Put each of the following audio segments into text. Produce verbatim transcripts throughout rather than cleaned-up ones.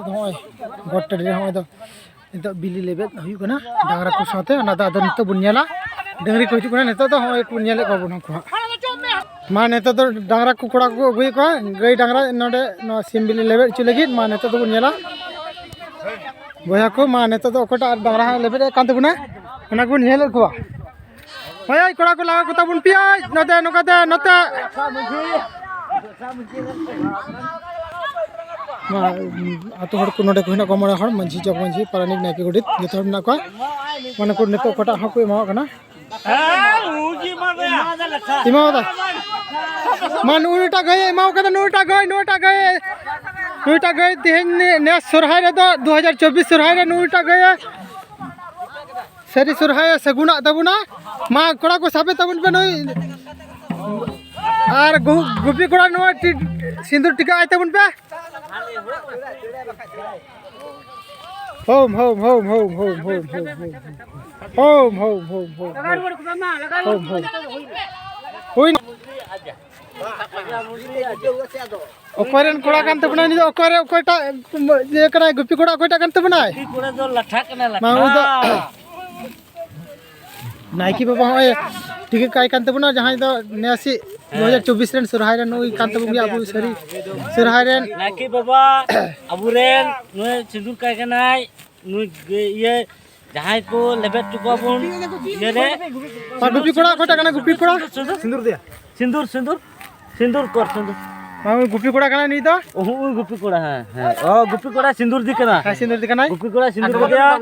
ᱱᱚᱜᱼᱚᱭ ᱜᱚᱴ ᱴᱟᱺᱰᱤ ᱨᱮ ᱱᱚᱜᱼᱚᱭ ᱫᱚ ᱱᱤᱛᱚᱜ ᱵᱤᱞᱤ ᱞᱮᱵᱮᱫ ᱦᱩᱭᱩᱜ ᱠᱟᱱᱟ ᱰᱟᱝᱨᱟ ᱠᱚ ᱥᱟᱶᱛᱮ᱾ ᱚᱱᱟ ᱫᱚ ᱟᱫᱚ ᱱᱤᱛᱚᱜ ᱵᱚᱱ ᱧᱮᱞᱟ, ᱰᱟᱹᱝᱨᱤ ᱠᱚ ᱦᱤᱡᱩᱜ ᱠᱟᱱᱟ᱾ ᱱᱤᱛᱚᱜ ᱫᱚ ᱱᱚᱜᱼᱚᱭ ᱠᱚ ᱧᱮᱞᱮᱫ ᱠᱚᱣᱟ ᱵᱚᱱ ᱩᱱᱠᱩ ᱦᱟᱸᱜ᱾ ᱢᱟ ᱱᱤᱛᱚᱜ ᱫᱚ ᱰᱟᱝᱨᱟ ᱠᱚ ᱠᱚᱲᱟ ᱠᱚᱠᱚ ᱟᱹᱜᱩᱭᱮᱫ ᱠᱚᱣᱟ, ᱜᱟᱹᱭ ᱰᱟᱝᱨᱟ ᱱᱚᱰᱮ ᱱᱚᱣᱟ ᱥᱤᱢ ᱵᱤᱞᱤ ᱞᱮᱵᱮᱫ ᱦᱚᱪᱚ ᱞᱟᱹᱜᱤᱫ᱾ ᱢᱟ ᱱᱤᱛᱚᱜ ᱫᱚᱵᱚᱱ ᱧᱮᱞᱟ ᱵᱚᱭᱦᱟ ᱠᱚ, ᱢᱟ ᱱᱤᱛᱚᱜ ᱫᱚ ᱚᱠᱚᱭᱴᱟᱜ ᱰᱟᱝᱨᱟ ᱦᱟᱸᱜ ᱞᱮᱵᱮᱫ ᱮᱫ ᱠᱟᱱ ᱛᱟᱵᱚᱱᱟ, ᱚᱱᱟ ᱠᱚᱵᱚᱱ ᱧᱮᱞᱮᱫ ᱠᱚᱣᱟ᱾ ᱦᱳᱭ, ᱦᱳᱭ, ᱠᱚᱲᱟ ᱠᱚ ᱞᱟᱜᱟ ᱠᱚᱛᱟ ᱵᱚᱱ ᱯᱮᱭᱟ, ᱱᱚᱛᱮ, ᱱᱚᱝᱠᱟᱛᱮ, ᱱᱚᱛᱮ᱾ ᱱᱚᱣᱟ, ᱩᱸ, ᱟᱛᱳ ᱦᱚᱲ ᱠᱚ ᱱᱚᱰᱮ ᱠᱚ ᱦᱮᱱᱟᱜ ᱠᱚᱣᱟ, ᱢᱚᱬᱮ ᱦᱚᱲ, ᱢᱟᱹᱡᱷᱤ, ᱡᱚᱜᱽ ᱢᱟᱹᱡᱷᱤ, ᱯᱟᱨᱟᱱᱤᱠ, ᱱᱟᱭᱠᱮ, ᱜᱚᱰᱮᱛ, ᱡᱚᱛᱚ ᱦᱚᱲ ᱢᱮᱱᱟᱜ ᱠᱚᱣᱟ᱾ ᱢᱟᱱᱮ ᱠᱚ ᱱᱤᱛᱚᱜ ᱚᱠᱟᱴᱟᱜ ᱦᱚᱸᱠᱚ ᱮᱢᱟᱣᱟᱜ ᱠᱟᱱᱟ᱾ ᱮᱢᱟᱣᱟᱫᱟ᱾ ᱢᱟ, ᱱᱩᱭᱴᱟᱜ ᱜᱟᱹᱭ ᱮᱢᱟᱣ ᱠᱟᱫᱟ, ᱱᱩᱭᱴᱟᱜ ᱜᱟᱹᱭ, ᱱᱩᱭᱴᱟᱜ ᱜᱟᱹᱭ, ᱱᱩᱭᱴᱟᱜ ᱜᱟᱹᱭ ᱛᱮᱦᱮᱧ ᱱᱮᱥ ᱥᱚᱨᱦᱟᱭ ᱨᱮᱫᱚ, ᱫᱩ ᱦᱟᱡᱟᱨ ᱪᱚᱵᱵᱤᱥ ᱥᱚᱨᱦᱟᱭ ᱨᱮ ᱱᱩᱭᱴᱟᱜ ᱜᱟᱹᱭ ᱥᱟᱹᱨᱤ ᱥᱚᱨᱦᱟᱭ ᱥᱟᱹᱜᱩᱱᱟᱜ ᱛᱟᱵᱚᱱᱟ᱾ ᱢᱟ ᱠᱚᱲᱟ ᱠᱚ ᱥᱟᱵᱮ ᱛᱟᱵᱚᱱ ᱯᱮ ᱱᱩᱭ᱾ ᱟᱨ ᱜᱩ-, ᱜᱩᱯᱤ ᱠᱚᱲᱟ ᱱᱚᱣᱟ ᱴᱤ-, ᱥᱤᱸᱫᱩᱨ ᱴᱤᱠᱟᱹ ᱟᱭ ᱛᱟᱵᱚᱱ ᱯᱮ᱾ Home, home, home, home. Home, home, home, home, home. Home, home. ᱦᱩᱭ᱾ ᱚᱠᱚᱭ ᱨᱮᱱ ᱠᱚᱲᱟ ᱠᱟᱱ ᱛᱟᱵᱚᱱᱟᱭ ᱩᱱᱤ ᱫᱚ? ᱚᱠᱚᱭ ᱨᱮ, ᱚᱠᱚᱭᱴᱟᱜ ᱤᱭᱟᱹ ᱠᱟᱱᱟᱭ, ᱜᱩᱯᱤ ᱠᱚᱲᱟ ᱚᱠᱚᱭᱴᱟᱜ ᱠᱟᱱ ᱛᱟᱵᱚᱱᱟᱭ? ᱜᱩᱯᱤ ᱠᱚᱲᱟ ᱫᱚ ᱞᱟᱴᱷᱟ ᱠᱟᱱᱟᱭ, ᱢᱟ, ᱩᱱᱤ ᱫᱚ ᱞᱟᱴᱷᱟ᱾ ᱱᱟᱭᱠᱮ ᱵᱟᱵᱟ ᱦᱚᱸᱜᱼᱚᱭ ᱴᱤᱠᱤᱴ ᱠᱟᱭ ᱠᱟᱱ ᱛᱟᱵᱚᱱᱟ, ᱡᱟᱦᱟᱸᱭ ᱫᱚ ᱱᱮᱥᱤ ᱦᱮᱸ᱾ ᱫᱩ ᱦᱟᱡᱟᱨ ᱪᱚᱵᱵᱤᱥ ᱨᱮᱱ ᱥᱚᱨᱦᱟᱭ ᱨᱮ ᱱᱩᱭ ᱠᱟᱱ ᱛᱟᱵᱚᱱ ᱜᱮᱭᱟ, ᱟᱵᱚ ᱥᱟᱹᱨᱤ ᱥᱚᱨᱦᱟᱭ ᱨᱮᱱ᱾ ᱱᱟᱭᱠᱮ ᱵᱟᱵᱟ ᱟᱵᱚᱨᱮᱱ ᱱᱩᱭ ᱥᱤᱸᱫᱩᱨ ᱠᱟᱭ ᱠᱟᱱᱟᱭ, ᱱᱩᱭ ᱜᱮ ᱤᱭᱟᱹ ᱡᱟᱦᱟᱸᱭ ᱠᱚ ᱞᱮᱵᱮᱫ ᱦᱚᱪᱚ ᱠᱚᱣᱟ ᱵᱚᱱ ᱤᱭᱟᱹ ᱨᱮ᱾ ᱟᱨ ᱜᱩᱯᱤ ᱠᱚᱲᱟ ᱚᱠᱚᱭᱴᱟᱜ ᱠᱟᱱᱟ? ᱜᱩᱯᱤ ᱠᱚᱲᱟ? ᱥᱤᱸᱫᱩᱨ ᱫᱮᱭᱟ᱾ ᱥᱤᱸᱫᱩᱨ, ᱥᱤᱸᱫᱩᱨ᱾ ᱥᱤᱸᱫᱩᱨ ᱠᱚᱨ, ᱥᱤᱸᱫᱩᱨ᱾ ᱦᱮᱸ, ᱩᱱᱤ ᱜᱩᱯᱤ ᱠᱚᱲᱟ ᱠᱟᱱᱟᱭ ᱱᱩᱭ ᱫᱚ? ᱚᱦᱚ, ᱩᱱᱤ ᱜᱩᱯᱤ ᱠᱚᱲᱟ, ᱦᱮᱸ, ᱦᱮᱸ᱾ ᱚ, ᱜᱩᱯᱤ ᱠᱚᱲᱟ ᱥᱤᱸᱫᱩᱨ ᱫᱤ ᱠᱟᱱᱟ᱾ ᱦᱮᱸ, ᱥᱤᱸᱫᱩᱨ ᱫᱤ ᱠᱟᱱᱟᱭ᱾ ᱜᱩᱯᱤ ᱠᱚᱲᱟ ᱥᱤᱸᱫᱩᱨ ᱫᱤ ᱠᱟᱱᱟ᱾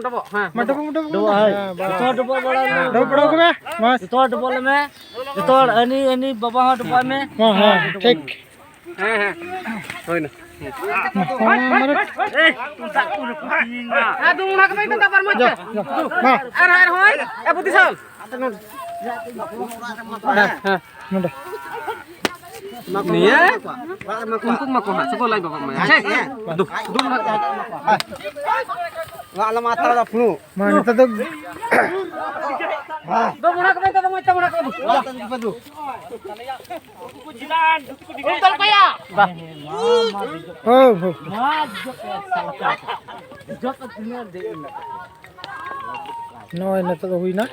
ᱢᱟ, ᱰᱚᱵᱚᱜ, ᱦᱮᱸ, ᱵᱟᱥ᱾ ᱡᱚᱛᱚ ᱦᱚᱲ ᱰᱚᱵᱚᱜ ᱵᱟᱲᱟ ᱞᱮ᱾ ᱰᱚᱵᱚᱜ ᱵᱟᱲᱟ ᱠᱚᱢᱮ, ᱢᱟ᱾ ᱡᱚᱛᱚ ᱦᱚᱲ ᱰᱚᱵᱚᱜ ᱞᱮ ᱢᱮ᱾ ᱡᱚᱛᱚ ᱦᱚᱲ, ᱟᱹᱱᱤ, ᱟᱹᱱᱤ, ᱵᱟᱵᱟ ᱦᱚᱸ ᱰᱚᱵᱚᱜ ᱢᱮ᱾ ᱦᱮᱸ, ᱦᱮᱸ, ᱦᱮᱸ, ᱰᱚᱵᱚᱜ ᱴᱷᱤᱠ᱾ ᱢᱮ᱾ ᱦᱮᱸ, ᱦᱮᱸ, ᱦᱩᱭᱱᱟ᱾ ᱢᱟ, ᱢᱟ, ᱢᱟ᱾ ᱮᱭ, ᱛᱩᱢᱫᱟᱜ ᱠᱚ ᱨᱟᱹᱯᱩᱫ ᱛᱤᱧ ᱢᱟ᱾ ᱟᱫᱚ ᱚᱱᱟ ᱠᱚᱫᱚ ᱤᱧ ᱫᱚ ᱵᱟᱨ ᱢᱚᱡᱽ ᱡᱟ, ᱛᱮ᱾ ᱡᱟ, ᱢᱟ᱾ ᱟᱨ, ᱟᱨ ᱦᱚᱸᱭ, ᱮ, ᱵᱩᱫᱷᱤ ᱥᱟᱞ᱾ ᱦᱮᱸ, ᱦᱮᱸ, ᱱᱚᱰᱮ᱾ ᱱᱤᱭᱟᱹ? ᱩᱱᱠᱩ ᱮᱢᱟ ᱠᱚ ᱦᱟᱸᱜ, ᱥᱮ ᱠᱚ ᱞᱟᱡ ᱵᱟᱵᱟ ᱮᱢᱟᱭᱟ᱾ ᱦᱮᱸ, ᱦᱮᱸ᱾ ᱫᱩ, ᱫᱩ ᱞᱟᱠᱷ᱾ ᱚᱲᱟᱜ ᱞᱮ ᱢᱟ ᱛᱟᱞᱟ ᱯᱷᱩᱲᱩ᱾ ᱢᱟ ᱱᱤᱛᱚᱜ ᱫᱚ ᱫᱚ ᱢᱚᱲᱟ ᱠᱚ ᱢᱮᱛᱟ ᱫᱚ ᱢᱚᱡᱽ ᱛᱮ ᱢᱚᱲᱟ ᱠᱚ᱾ ᱚᱲᱟᱜ ᱛᱟᱞᱟ ᱯᱷᱩᱲᱩ᱾ ᱦᱳ, ᱦᱳ᱾ ᱱᱚᱜᱼᱚᱭ ᱱᱤᱛᱚᱜ ᱫᱚ ᱦᱩᱭᱱᱟ,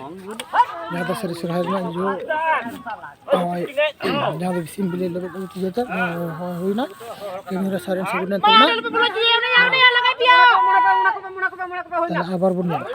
ᱡᱟᱦᱟᱸ ᱫᱚ ᱥᱟᱹᱨᱤ ᱥᱚᱨᱦᱟᱭ ᱨᱮᱱᱟᱜ ᱡᱚ, ᱱᱚᱜᱼᱚᱭ ᱡᱟᱦᱟᱸ ᱫᱚ ᱵᱤᱥᱤᱢ ᱵᱤᱞᱤ ᱞᱮᱵᱮᱫ ᱟᱹᱜᱩ ᱠᱮᱫᱟ, ᱱᱚᱜᱼᱚᱭ ᱦᱩᱭᱱᱟ᱾ ᱠᱟᱹᱢᱤ ᱦᱚᱨᱟ ᱥᱟᱨᱮᱡ ᱥᱟᱹᱜᱩᱱ ᱮᱱ ᱛᱟᱵᱚᱱᱟ᱾ ᱛᱟᱦᱞᱮ ᱟᱵᱟᱨ ᱵᱚᱱ ᱧᱟᱢᱟ᱾